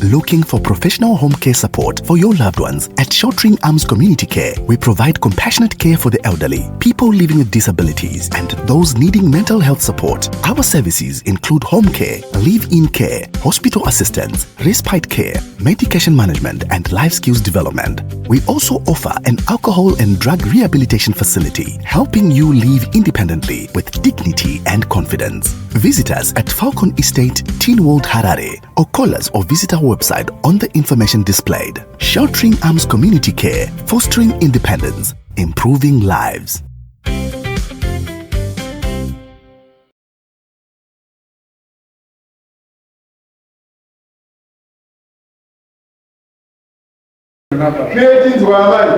Looking for professional home care support for your loved ones? At Sheltering Arms Community Care, we provide compassionate care for the elderly, people living with disabilities, and those needing mental health support. Our services include home care, live in care, hospital assistance, respite care, medication management, and life skills development. We also offer an alcohol and drug rehabilitation facility, helping you live independently with dignity and confidence. Visit us at Falcon Estate, Teen World, Harare, or call us or visit our website on the information displayed. Sheltering Arms Community Care, fostering independence, improving lives. Tinzwa amai.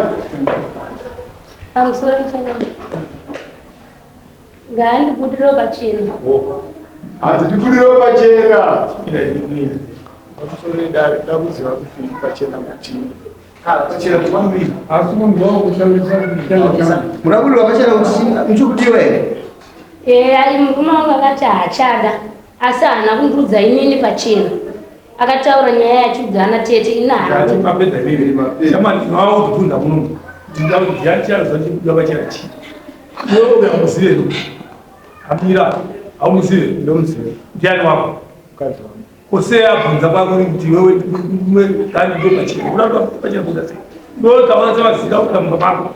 Pamusoro changu. Ngaandibudirewo pachena. Hanzi tibudirewo pachena. Pamusoro ndakuziva kuti pachena kuti Asi munhu wakushandisa. Murabudirwa pachena kuti muchikudiwa here? Eya, murume wangu akati haachada, asi haana kundiudza inini pachena. Akataura nyaya yachiudza ana tete, ini haana. Mapedza iveve shamani, tinova kutibvunza muno ndaudziachazochibuda pachena chii? Iwe uyamuzive amira, haumuzive? Ndomuziva. Ndiani wako? Mukadzi wangu. Kosei abvunza kwako kuti iwewe ngandide pachena, uda pachena kuda sei? Iwewe taona sevazira kuda mumba mako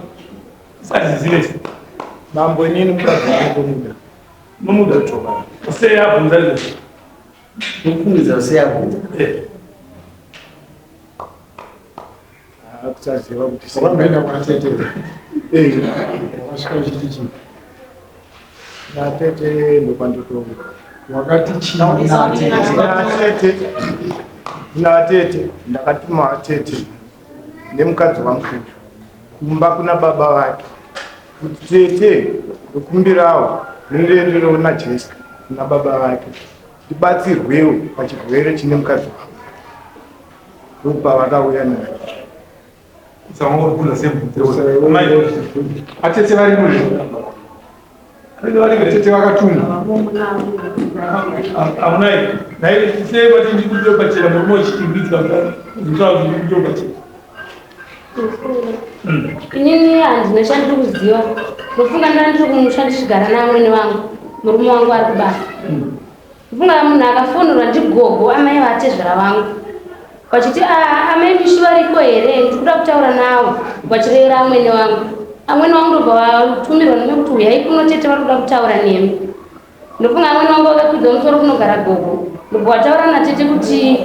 usatizive. Mambo, inini mukadzi wangu ndomuda. Nomuda? Kosei abvunza izvozvo? Mukungidza sei abvunza? Kusaziva kuti Wakamboenda kuna tete? Wakasvika uchiti chii? Natete ndokwandotonga. Wakati chii natete? Natete, natete ndakatuma tete nemukadzi wangu kumba kuna baba vake kuti, "Tete, ndokumbirawo mundienderewo naJesu kuna baba vake, ndibatsirwewo pachirwere chine mukadzi wangu." Ndopavakauya naye. Saka semubvunzo. Atete varimo here? Atete vakatumwa. Amunai nai sei vati ndikubude pachena, murume uchitimbidzika kutaura kuti ndikubude pachena? Inini handina chandiri kuziva. Ndofunga ndaa ndiri kumusha ndichigara naamwene vangu, murume wangu ari kubasa. Ndofunga munhu akafonerwa ndigogo, amai vatezvara vangu, vachiti, "Ah, amai Mishi variko here? Ndiri kuda kutaura navo," vachirevera amwene vangu. Amwene vangu ndobva vatumirwa neme kuti, "Uyai kuno, tete vari kuda kutaura nemi." Ndofunga amwene vangu vakakwidza musoro kunogara gogo, ndobva vataura natete kuti,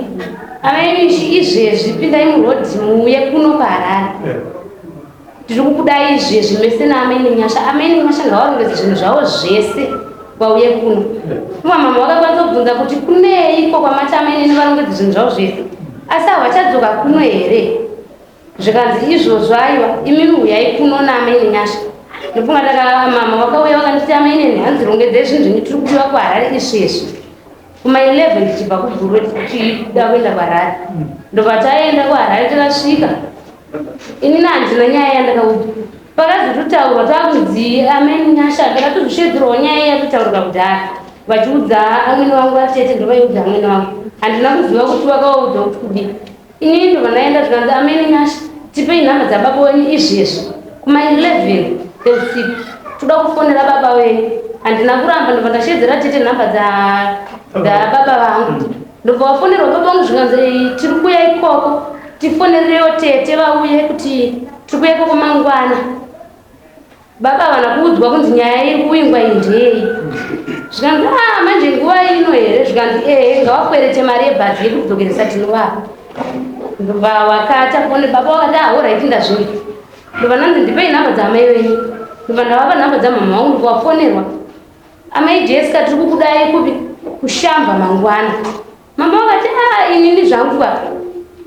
"Amai Mishi, izvezvi pindai murodhi muuye kuno kuHarare, tiri kukudai izvezvi mese naamai Nenyasha. Amai Nenyasha ngavarongedze zvinhu zvavo zvese vauye kuno." Kuma mama vakakwanisa kubvunza kuti, "Kuneiko kwamati amai neni varongedze zvinhu zvavo zvese, asi havachadzoka kuno here?" Zvikanzi, "Izvozvo aiwa, imimi uyai kuno naamai Nenyasha." Ndofunga taka mama vakauya vakanditi, "Amai neni, hanzi rongedzei zvinhu zvenyu, tiri kudiwa kuHarare izvezvi." Kuma 11 tichibva kuGuruve tichida kuenda kuHarare. Ndobva taenda kuHarare, takasvika. Inini handina nyaya yandakaudzwa. Pakazototaurwa takunzi amai Nyasha, ndakatozosvedzerwawo nyaya yatotaurwa kudhara vachiudza amwene vangu. Vatete ndovaiudza amwene vangu, handina kuziva kuti vakavaudza kuti kudii. Inini ndobva ndaenda, zvikanzi, "Amai Nyasha, tipei nhamba dzababa wenyu izvezvi, kuma 11 eusiku toda kufonera baba wenyu." Handina kuramba, ndobva ndashedzera tete nhamba dzababa vangu. Ndobva wafonerwa baba vangu, zvikanzi, "Tiri kuuya ikoko, tifonererewo tete vauye kuti tiri kuuya ikoko mangwana." Baba havana kuudzwa kunzi nyaya iri kuwingwa iyi ndeyei. Zvikanzi, "A, manje nguva ino here?" Zvikanzi, "Ehe, ngavakwerete mari yebhazi yekudzokeresa, tinovapa." Ndobva wakata foni, baba wakati, "Alright, ndazvinzwa." Ndobva ndanzi, "Ndipei nhamba dzaamai venyu." Ndobva ndavapa nhamba dzamama vangu. Ndobva wafonerwa amai Jessica, "Tiri kukudai kupi? Kushamba mangwana." Mama vakati, "A, inini zvangu ka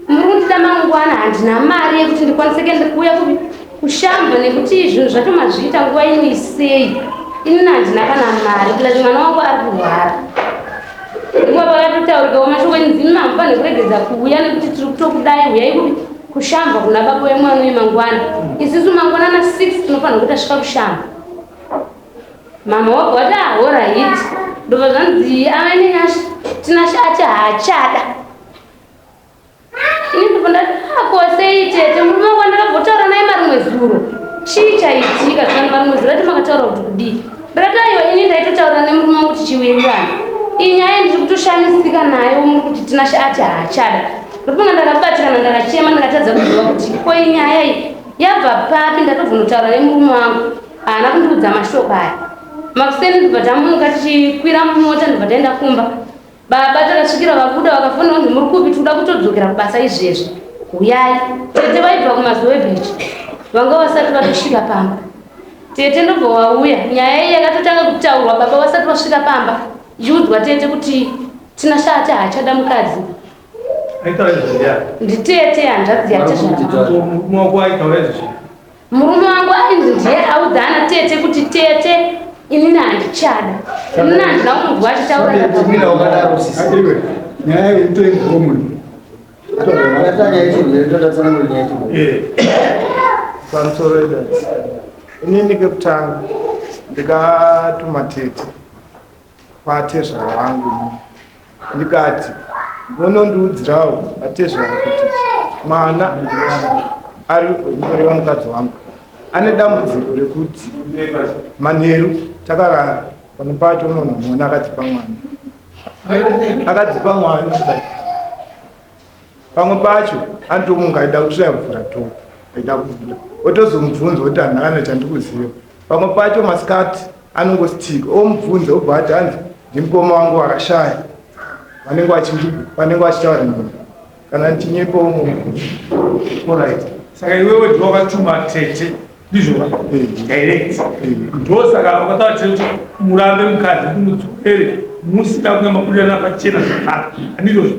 muri kundida mangwana, handina mari yekuti ndikwanise kuenda kuuya kupi? Kushamba, nekuti zvinhu zvacho mazviita nguva ino isei, inini handina kana mari, plus mwana wangu ari kurwara." Nguva pakatotaurikawo mashoko enzimi, hamufaniri kuregedza kuuya nekuti tiri kutokudai, uyai kupi? Kushamba kuna baba wemwana uyu mangwana. Isusu mangwana na6 tinofanira kuti tasvika kushamba. Mama wabva wati, "Alright." Ndobva zvanzi, "Amai Nenyasha, Tinashe ati haachada." sei tete? Murume wangu wandakabvotaura naye marimwe zuro, chii chaitika? Zvikanzi marimwe zuro ati makataura kuti kudii? Ndakati aiwa, ini ndaitotaura nemurume wangu tichiwirirana. Iyi nyaya ndiri kutoshamisika nayo, muri kuti Tinashe ati haachada. Ndofunga ndakabatikana, ndakachema, ndakatadza kuziva kuti ko iyi nyaya iyi yabva papi. Ndatobvonotaura nemurume wangu, haana kundiudza mashoko aya. Makuseni ndobva tamuka tichikwira mumota, ndobva taenda kumba. Baba takasvikira vabuda, vakafonera kunzi muri kupi, tikuda kutodzokera kubasa izvezvi, huyai. Tete vaibva kuMazowe Beach, vanga vasati vatosvika pamba. Tete ndobva wauya. Nyaya iyi yakatotanga kutaurwa baba vasati vasvika pamba, ichiudzwa tete kuti Tinashe ati haachada mukadzi. Aitaura izvozvo ndiani? Nditete, hanzvadzi yatezvara. Murume wako aitaura izvozvo? Murume wangu ainzi ndiye audza ana tete kuti tete, inini handichada. Inini handina kumunzwa achitaura. Kumira wakadaro sisi. Iwe, nyaya iyi itoingomunhu. Akatanga yechirwere, totatsanangura nyaya yechirwere. Pamusoro idati inini kekutanga ndikatuma tete kwatezvara vangu, ndikati munondiudzirawo atezvara kuti mwana ari kureva mukadzi wangu ane dambudziko rekuti manheru takarara pano pacho unoona mwana akadzipa mwana, akadzipa mwana. Pamwe pacho anotomunga aida kutsvaya mvura to aida kubuda, otozomubvunza kuti handina kana chandikuziva. Pamwe pacho masikati anongositika, omubvunza, obva ati hanzi ndimukoma wangu akashaya, vanenge vachitaura nini kana ndichinyepawo. Alright. Saka iwewe ndiwe wakatuma tete, ndizvo? Direct. Ndosaka wakataura tete kuti murambe mukadzi kumudzokere musina kunge mabudirana pachena zvakanaka. Handizvozvo?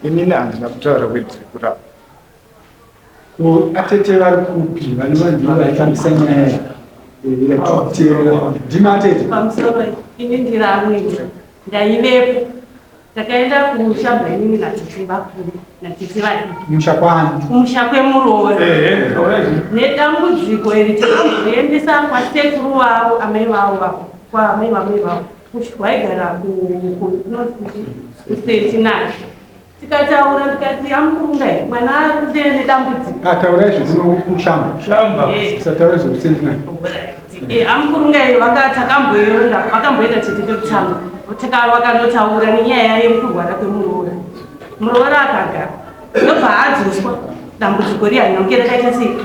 Inini handina kutaura kwetiri kurapa. Ko atete vari kupi? Vanova ndivo vaifambisa nyaya yatikuteerera. Ndimi atete? Pamusoro, ini ndiri amweni, ndaivepo. Takaenda kushamba inini natete vakuru natete vadiki. Musha kwani? Kumusha kwemuroora. Ehe, taura izvi. Nedambudziko iri takamboendesa kwasekuru vavo, amai vavo, kwaamai vamai vavo vaigara kusentinari. Tikataura, ndikati amukurungai mwana ari nedambudziko. Ataura izvo kuno kushamba. Shamba. Usataura zvokusentinari. Amukurungai takamboenda, vakamboenda tete pekutanga, vakandotaura nenyaya yekurwara kwemuroora. Muroora akagara, ndobva adzoswa, dambudziko riya rinonge rakaita sei,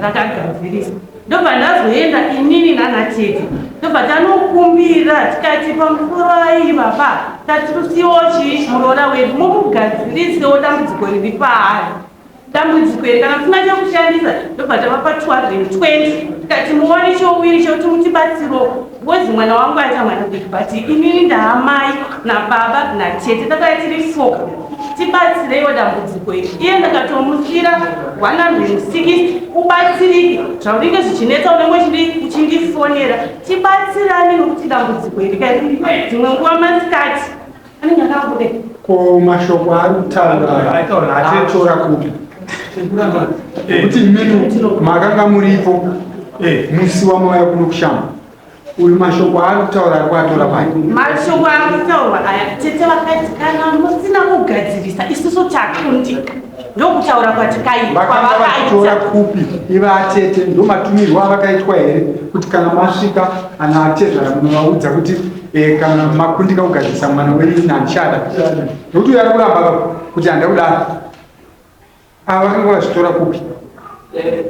rakagadziriswa. Ndobva ndazoenda inini nanatete, ndobva tanokumbira, tikati pamusoro ai baba, tatirusiwo chii muroora wedu, mumugadzirisewo dambudziko riri paari, dambudziko iri kana musina chekushandisa. Ndobva tavapa 220, tikati muone chowiri chekuti mutibatsirewo, because mwana wangu aita mwana diki, but inini ndaamai nababa natete, takaya tiri four, tibatsireiwo dambudziko iri. Iye ndakatomusira 160, ubatsirike, zvaunenge zvichinetsa unenge uchindifonera, tibatsirane, nokuti dambudziko iri kai dzimwe nguva masikati anenge akangodai. Ko mashoko ari kutaura Aitaura atete. atora kupi? Kuti imimi makanga muripo musi wamauya kuno kushamba, uyu mashoko aari kutaura ari kuatora pai? Mashoko ari kutaurwa aya, tete vakati kana musina kugadzirisa isusu takundika, ndokutaura Vakanga kwavakaita. vachitora kupi iva atete? Ndo matumirwo avakaitwa here kuti kana masvika ana atezvara munovaudza kuti kana makundika kugadzirisa mwana wenyu handichada? Nokuti uyo ari kuramba baba kuti handa kudaro, ava vakanga vazvitora kupi?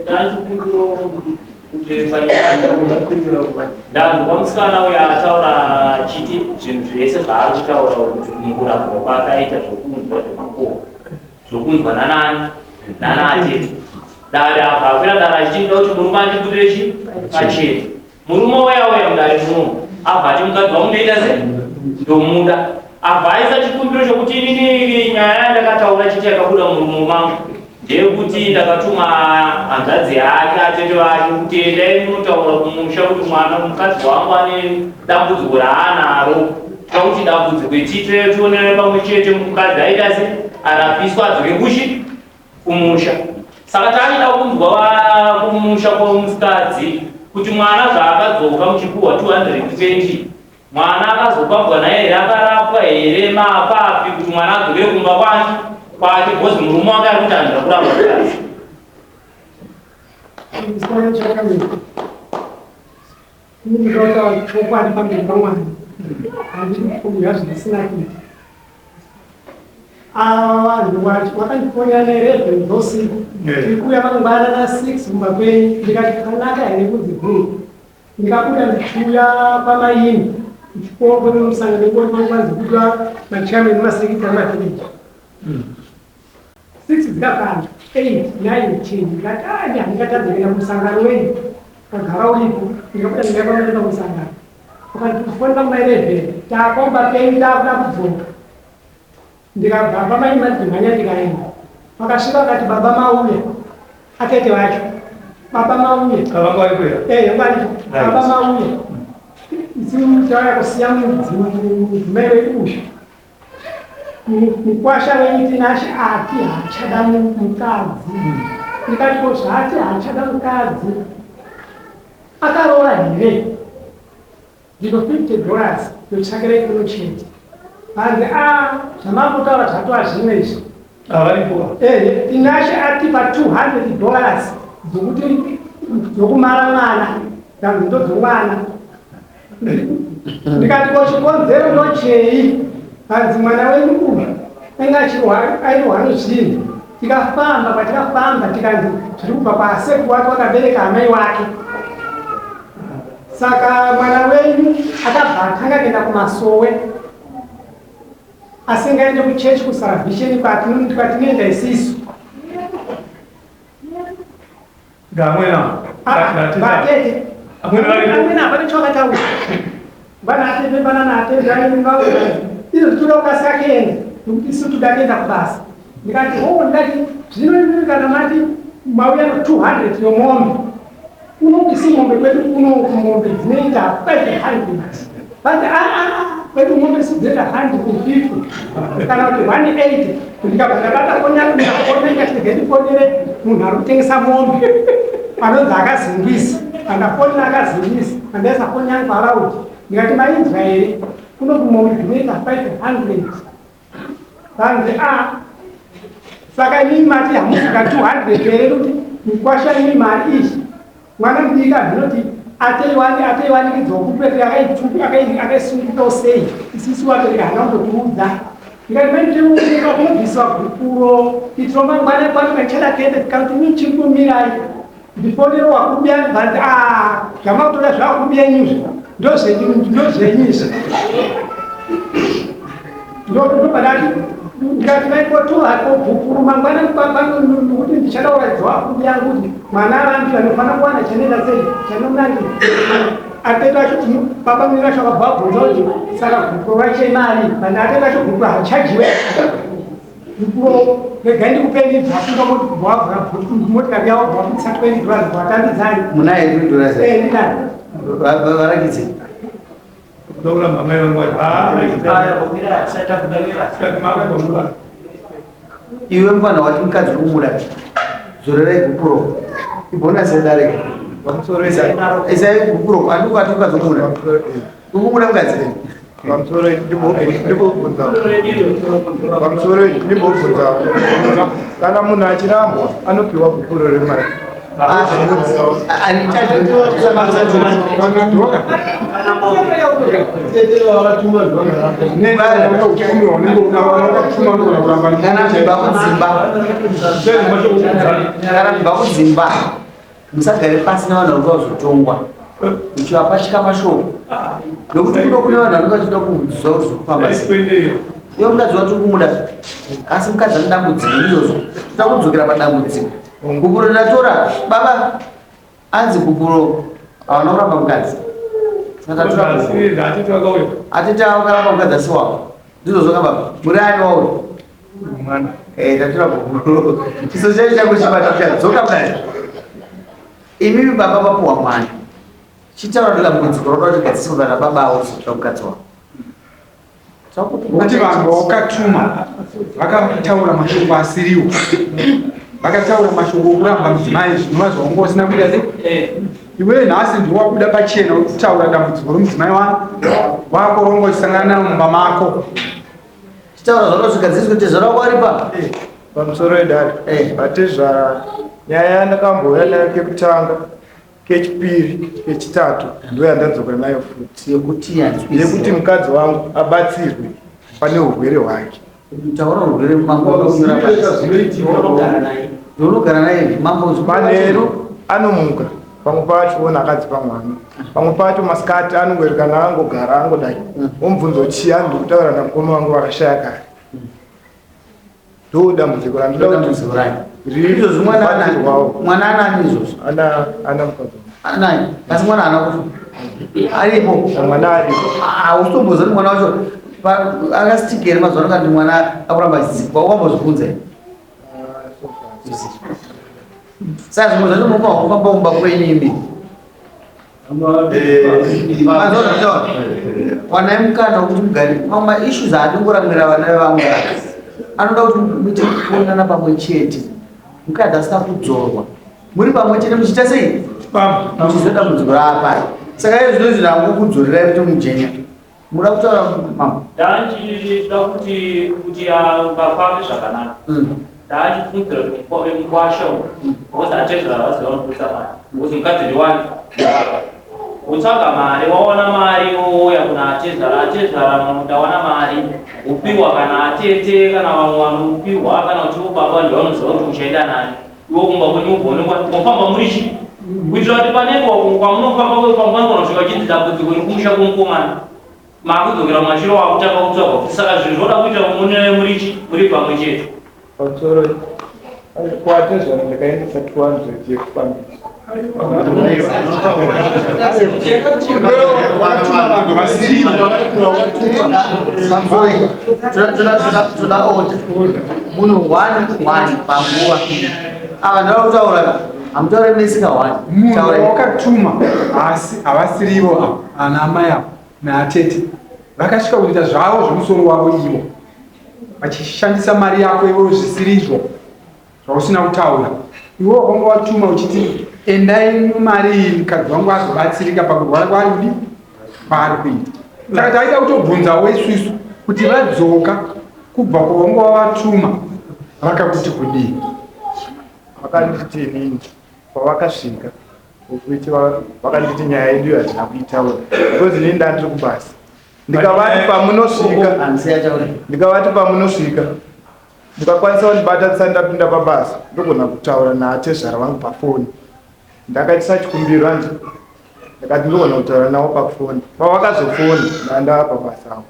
Ndachikumbiro kuti ndanzwa musikana uyo ataura achiti zvinhu zvese zvaari kutaura kuti mukurapwa kwaakaita zvokunzwa zvemakomo, zvokunzwa nanani nana atete, dare abva akwira dare achiti ndoda kuti murume andibudire chi pachena. Murume uya uya mudare munomu abva ati mukadzi wangu ndoita sei, ndomuda. Abva aisa chikumbiro chokuti inini nyaya yandakataura chiti yakabuda murumo mangu ndeyekuti ndakatuma hanzvadzi yake, atete vake, kuti endai munotaura kumusha kuti mwana mukadzi wangu ane dambudziko raanaro, takuti dambudziko itite tionere pamwe chete, mukadzi aita se arapiswa adzoke kuchi kumusha. Saka taida kunzwa kumusha kwomukadzi kuti mwana zvaakadzoka muchipuhwa 220, mwana akazopambwa naye here, akarapwa here, maapapi kuti mwana adzokere kumba kwani. kwake because murume wake ari kuti handira kuramba mukadzi. Ndinotaura chokwadi pamberi paMwari, handidi kufungira zvisina kuita. Ava vanhu vakandifonera na11 dzousiku, tiri kuuya mangwana na6 kumba kwenyu. Ndikati kanaka here kunzi guru. Ndikabuda ndichiuya pamaini kuchikoro kwemusangano nekwanzi kuitwa machairman nemasekretary emavhireji. 6 dzikakwana 8 9 10 ndikati ah handingatadza kuenda kumusangano wenyu kagara uripo. Ndikabuda ndikaenda pamaenda kumusangano, ukati foni panguma 11 takomba penyu takuda kudzoka. Ndikabva pamaini ndimhanya ndikaenda, vakasvika vakati baba mauya, atete vacho, baba mauya. Vanga varipo. Baba mauya, isu tauya kusiya mudzimai wedu uyu. Mukwasha wenyu Tinashe ati haachada mukadzi. Ndikati ko zvaati haachada mukadzi, akaroora here? Ndino $50 yotsvakirai kuno chete. Hanzi a zvamakotaura zvatova zvimwe izvi. Havaripo. Ehe, Tinashe atipa $200 dzokuti dzokumara mwana, dzanzi ndodzomwana. Ndikati ko chikonzero ndochei? Hanzi mwana wenyu uyu ainge airohwa nezvinhu. Tikafamba kwatikafamba tikanzi zviri kubva kwasekuru wake wakabereka amai wake. Saka mwana wenyu akabva atanga kuenda kumasowe asingaende kuchechi kusalvation kwatinoenda isisu. Ngamwena. Vatete amwene hapana chavakataura, vana atete panana atete izvo titoda kukasika kuenda nekuti isu toda kuenda kubasa. Ndikati o, ndikati zvino imimi kana mati mauya no 200 yomombe kuno, isi mombe kwedu kuno mombe dzinoita 500. Vati aa kwedu mombe isu dzinoita 150 kana kuti 180. Ndikabva ndabata foni yangu, ndikafona, ndikati regai ndifonere munhu ari kutengesa mombe anonzi Akazingwisi. Andafonera Akazingwisi, andaisa foni yangu paloud, ndikati mainzwa here, kuno kumombe dzinoita 500. Vanzi a saka imimi mati hamusika 200 here kuti mukwasha imi mari iyi mwana mudiki zvinoti ateiwanikidzwa kupete akaisungukawo sei, isisu vabereki hana kundotiudza. Ndikati maiteuka kunobviswa gupuro itiro mangwana kwati machada kuenda. Tikati michimbomirai ndifonero wakubiya. Vanzi a zvamakutoda zvakubiya nyuzvo ndozvenyu ndozvenyu izvi. Ndopadati ndikati maikotora gupuro mangwana nokuti ndichada kuratidzwa wakubiya kuti mwana avantu vanofanira kuwana chanoita sei chanomnandi. Atete acho, baba mune vacho vakabva vabvunza kuti saka gupuro racho imari? Vanhu atete acho gupuro harichajiwe gupuro, regai ndikupeni bvafunga moti motikari yavo bvabudisa $20 bvatambidzai. Munaye $20? Eh, ndinayo. Varakidze. Kudaura mamai vangu vacho. Iwe mufana wati mukadzi kumuda, zorerai gupuro, ibhonasi redareka. Pamusoro. Isai gupuro andikati mukadzi kumuda, ukumuda mukadzi. Pamusoro, ndimbobvunza. Pamusoro, ndimbobvunza, kana munhu achirambwa anopiwa gupuro remari? Kana kubva kudzimba, musagare pasi nevanhu vanenge vazotongwa uchivapachika mashoko, nokuti kuno kune vanhu vanenge vachida kuziva kuti zvikufamba sei. Iwe mukadzi wati kumuda, asi mukadzi ane dambudziko, ndizvozvo toda kudzokera padambudziko. Gupuro ndatora baba, anzi gupuro havana kuramba mukadzi, saka tatora gupuro. Atete vakaramba mukadzi asi wako, ndizvozvo ka baba? Muri ani wauyu? Mwana. Eh, tatora gupuro, chiso chacho chako chibata chadzoka mukadzi. Imimi baba vapuwa mwana, chitaura dambudziko roda kuti gadziswe kana baba avo zotora mukadzi wavo. Nokuti vanhu vawakatuma vakataura mashoko asiriwo, vakataura mashoko okuramba mudzimai, zvinova zvaunga usina kuita sei. Iwe nhasi ndiwe wabuda pachena kutaura dambudziko romudzimai wako ronga uchisangana naro mumba mako. Chitaura zvakazvigadziriswa kuti tezvara wako ari pa. Eh, pamusoro wedare eh. Vatezvara nyaya yandakambouya nayo kekutanga kechipiri kechitatu ndo yandadzoka nayo futi yekuti yekuti mukadzi wangu abatsirwe pane urwere hwake. Taura urwere mambo unonyora pasi. Unogara naye mambo manheru anomuka pamwe pacho ona akadzipa mwana pamwe pacho masikati anongoerekana angogara angodai womubvunza chii anzi kutaura namukoma wangu vakashaya kare ndo dambudziko randoda kuti izvozvo mwana anani mwana anani izvozvo ana ana mukadzi anani asi mwana haana kufa aripo mwana aripo hausitomboziva kuti mwana wacho akastika here mazuva ano kana kuti mwana akuramba achidzikwa wakambozvibvunza here saka zvimwe zvacho munofanirwa kufamba kumba kwenyu imi Wanai mukana wekuti mugare mamwe maissues haadingoramwira vana vevamwe anoda kuti muite kuonana pamwe chete mukadzi asina kudzorwa muri pamwe chete muchiita sei muchiziva dambudziko raapari saka iye zvino izvi ndangokudzorerai kuti mujenya muda kutaura mama Ndandichida kuti kuti vafambe zvakanaka. Ndandichifungira kuti mukove mukwasha uyu. Because atezvara vaziva vanobudisa mari. Because mukadzi ndiwani. Wotsvaga mari, wawana mari wouya kuna atezvara, atezvara ndawana mari. Wopiwa kana atete kana vamwe vanopiwa kana kuti ivo baba ndivo vanoziva kuti uchaenda nani. Iwe kumba kwenyu ugone mofamba muri chi kuitira kuti pane kwamunofamba panogona kusvika uchinzi dambudziko rekumusha kwemukomana makudzokera kumashure wakutanga kutsvagwa futi saka zvinhu zvoda kuita mune muri chi muri pamwe chete. Pamusoro kwatezvara ndakaendesa 200 yekufambisa. Toda order. Munhu one one panguva. Ava ndava kutaura hamutaure mesika one. Munhu wakatuma asi havasirivo ava ana amai ava naatete vakasvika kuita zvavo zvemusoro wavo ivo vachishandisa mari yako ivo zvisirizvo zvausina kutaura iwe wakanga watuma uchiti endai mari iyi mukadzi wangu azobatsirika pakurwara kwaari kudi kwaari kuita saka taida kutobvunzawo isusu kuti vadzoka kubva kwavanga wavatuma vakakuti kudii vakanditi inini pavakasvika kuti vakanditi nyaya yedu hatina kuitaura because inini ndandiri kubasa ndikavati pamunosvika ndikavati pamunosvika Mukakwanisa kundibata ndisati ndapinda pabasa ndogona kutaura naatezvara vangu pafoni. Ndakaitisa chikumbiro hanzi ndakati ndogona kutaura navo pafoni. Pavakazofona ndandava pabasa apo.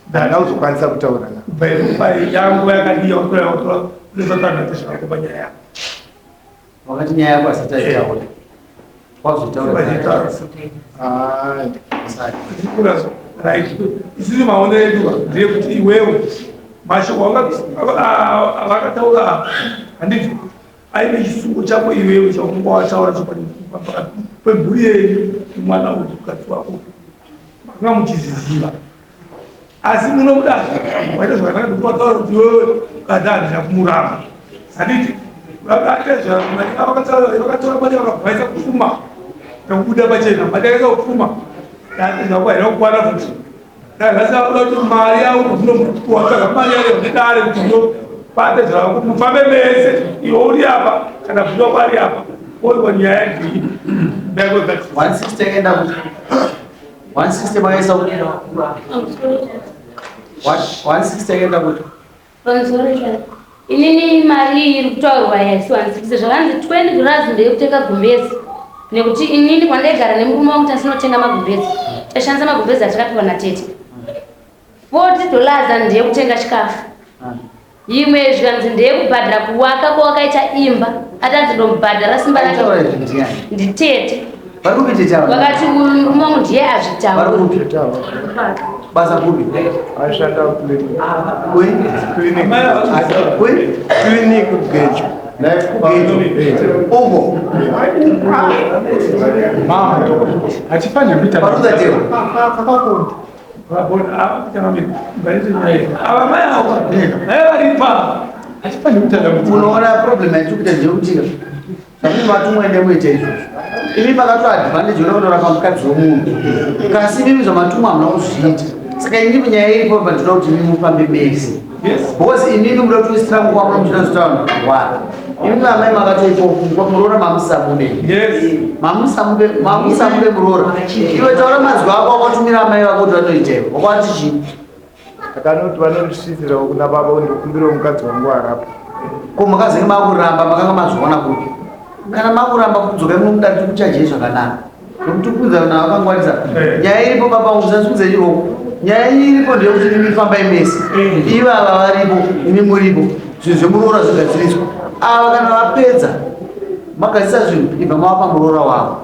Ndana kuzokwanisa kutaura navo. Yangu yakadii yakutora kutora natezvara vako panyaya yako. Wakati nyaya yako asati aitaura. Wazotaura. Ah, Right. Isisi maonero edu ndeyekuti iwewe mashoko avakataura apa handiti aine chisungo chako iwewe chaunenge wataura chokwadi pakati pemhuri yenyu nemwana uyu mukadzi wako makanga muchizviziva asi munomuda waita zvakanaka nekuti wataura kuti iwewe mukadzi handina kumuramba handiti vakatora mari vakabvaisa kupfuma nekubuda pachena mari yakaisa kupfuma zvako haina kukwana futi ndakasauda kuti mari yavo watsvaga mari yayo nedare kuti ndopate zvako mufambe mese iwe uri apa kana bvino kwari apa oiwa nyaya ndii 160 yakaenda kuti 160 makaisa kuti 160 yakaenda kuti Pamusoro chai. Inini mari iyi iri kutaurwa yaisi 160 zvakanzi 20 dollars ndeyekutenga gumbezi nekuti inini kwandaigara nemurume wangu tasinotenga magumbezi tashandisa magumbezi atakapiwa natete 40 dollars ndeyekutenga chikafu imwe zvikanzi ndeyekubhadhara kuwaka kwawakaita imba atanzi ndomubhadhara simba rake nditete vakati murume wangu ndiye azvitaura basa kupi ashanda clinic kugejo uko hatifaniri kuita Unoona problem yatikuita ndeyekuti zvamuri vatumwa ende muite izvozvo imi makatora advantage yoda kunorapa mukadzi wemunhu kasi imimi zvamatumwa hamuna kuzviita. Saka inini nyaya iripo pa ndinoda kuti imi mufambe mese. Because inini muda kutoisira nguva muno muchida kuzotaura kurwara. Imi amai makatoipo pfungwa muroora mamusamude. Mamusamude mamusamude muroora. Iwe taura mazwi ako wakatumira amai vako kuti vanoita iwe. Wakati chii? Akanoti vanondisvitsirawo kuna baba ndikumbirawo mukadzi wangu arapo. Ko makazenge makuramba makanga mazviona kupi? Kana makuramba kudzoka muno mudare tikuchajei zvakanaka. Nokuti kunza kana vakangwarisa. Nyaya iripo baba wangu usasungudze chiroko. Nyaya iripo ndeyekuti imi fambai mese. Ivava varipo, imi muripo. Zvinhu zvemuroora zvigadziriswa. Ava kana vapedza magadzirisa zvinhu ibva mavapa muroora wavo.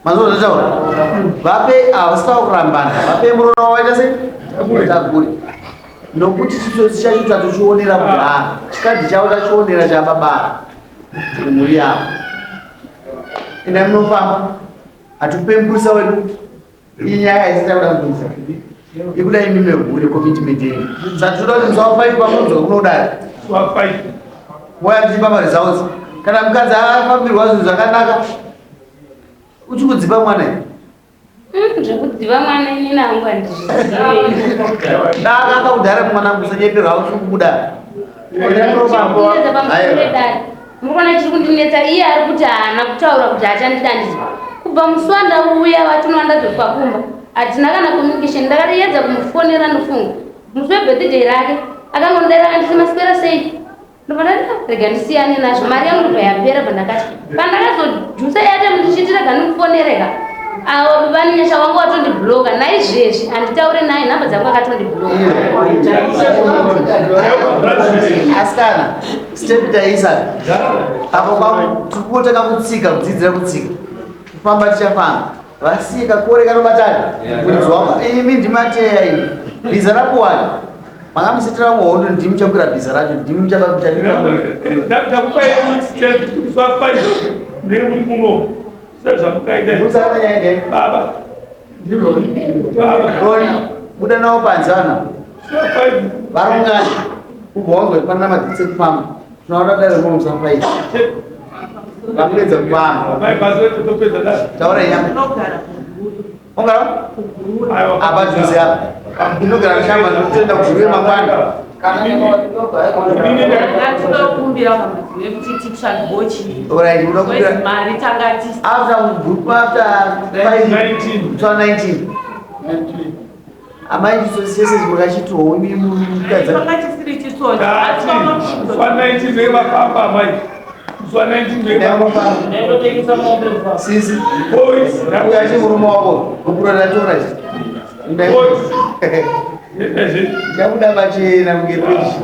Manzwa zvataura? Vape ava vasina kurambana, vape muroora wavo vaita sei? Takure. Nokuti chitsotsi chacho tatochionera kudhara. Chikadhi chavo tachionera chababa. Mhuri yavo. Enda munofamba. Hatikupe mupurisa wedu. Iyi nyaya haisi takuda kubvunza. Ikuda imi mehure commitment yenyu. Saka tinoda kuti musi wa 5 pamunzwa kunodai. Wa 5. Moya tichipa maresults. Kana mukadzi afambirwa zvinhu zvakanaka uchi kudzipa mwana here? Zvekudziva mwana inini hangu handizvizivi. Ndakanga kudhara mwana usanyeperwa uchi kubuda. Murikuona chiri kundinetsa iye ari kuti haana kutaura kuti achandida ndizvo. Kubva musi wandauya wacho ndadzoka kumba hatina kana communication ndakariedza kumufonera ndofunga musi webirthday rake akangondaira akanditi maswera sei ndobva ndati "Ah, rega ndisiyane nazvo mari yangu ndobva yapera bva ndakati pandakazojusa airtime ndichiti rega ndikufonereka avo vaninyasha wanga watondibloka naizvezvi handitaure naye nhamba dzangu akatondibloka. Asikana, step taisa apo tikutanga kutsika kudzidzira kutsika kufamba tichafamba vasiye kakore kanobatana muridzi wako imi ndimateya imi bhiza rapuwani makamusetera muhondo ndimi muchakwira bhiza racho ndimi Ndakupai step musi wa 5 ndenge muri muno sezvamukaita. Baba. Roni, buda nawo panze vana varongani ubva wanzwa kuti panana madzitsi ekufamba tinoona dare rino musa 5 vakuedza kufamba taura inyama ongara apa dhuze apa inogara kushamba nokutenda kuguruve mangwana. Tinokumbira pamadziro ekuti titsvagewo chii. Alright, unokumbira. Mari tanga tisi. After group after 5 19 amai chitsotsi chese chimakachitirwawo imi mukadzi. Panga chisiri chitsotsi. Musi wa 19 ndenge mafamba amai. Musi wa 19 ndenge mafamba. Sisi uyo achi murume wako gupuro ratora ichi chabuda pachena kunge pechi.